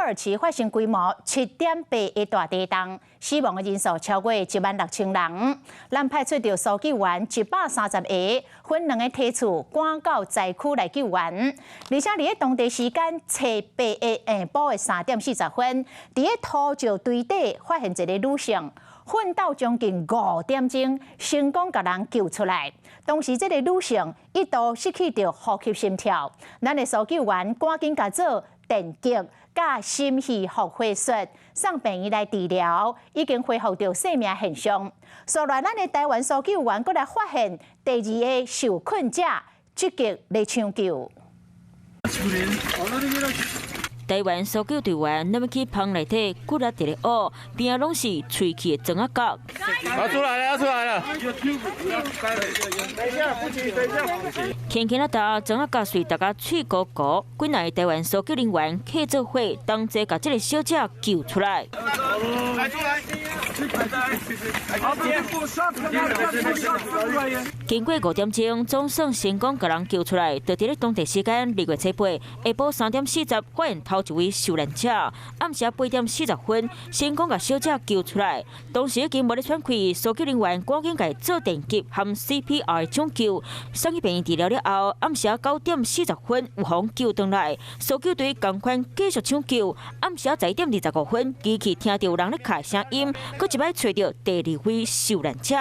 耳其發生規模7.8的大地動，死亡的人數超過16,000人。咱派出著搜救員130個，分兩个梯次趕到災區來救援。而且佇咧當地時間初八的下晡的3點40分，佇咧土石堆底發現一个女性，奮鬥將近5點鐘，成功共人救出來。當時這个女性一度失去著呼吸心跳，咱的搜救員趕緊共做電擊佮心肺復活術，送病院來治療，已經恢復著生命現象。所來，咱的台灣搜救員閣來發現第二个受困者，積極來搶救。台灣搜救隊員那麼去棚內底，骨力佇咧挖，邊仔攏是碎去的磚仔角。要出來了，要出來了！等一下，不急，等一下。輕輕仔打磚仔角碎，大家喙糊糊。幾若个台灣搜救人員客做伙，同齊共這个小姐救出來。來出來！經過5點鐘，總算成功共人救出來。就佇咧當地時間2月初八下晡3點40，發現頭一位受難者。暗時8點40分，成功共小姐救出來。當時已經無咧喘氣，搜救人員趕緊共伊做電擊含 CPR 搶救，送去病院治療了後，暗時9點40分有予救轉來。搜救隊仝款繼續搶救。暗時10點25分，機器聽著有人咧敲聲音，閣一擺揣著第二位受難者。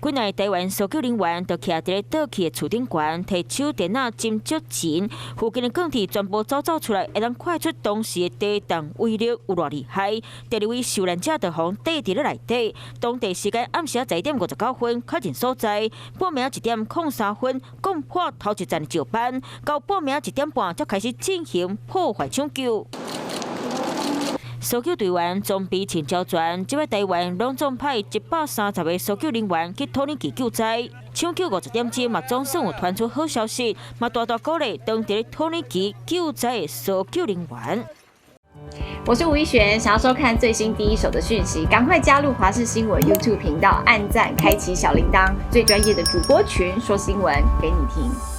幾若台灣搜救人員就徛佇咧倒去的厝頂懸，提手電仔斟足錢，附近的鋼鐵全部走走出來，會當看出當時的地動威力有偌厲害。第二位受難者就予綴佇咧內底，當地時間暗時10點59分確認所在，半暝1點03分攻破頭一層的石板，到半暝1點半才開始進行破壞搶救。搜救隊員裝備穿齊全，這擺台灣攏總派130個搜救人員去土耳其救災，搶救50點鐘嘛，總算有傳出好消息，嘛大大鼓勵當地土耳其救災的搜救人員。我是吳一璇，想要收看最新第一手的訊息，趕快加入華視新聞 YouTube 頻道，按讚，開啟小鈴鐺，最專業的主播群說新聞給你聽。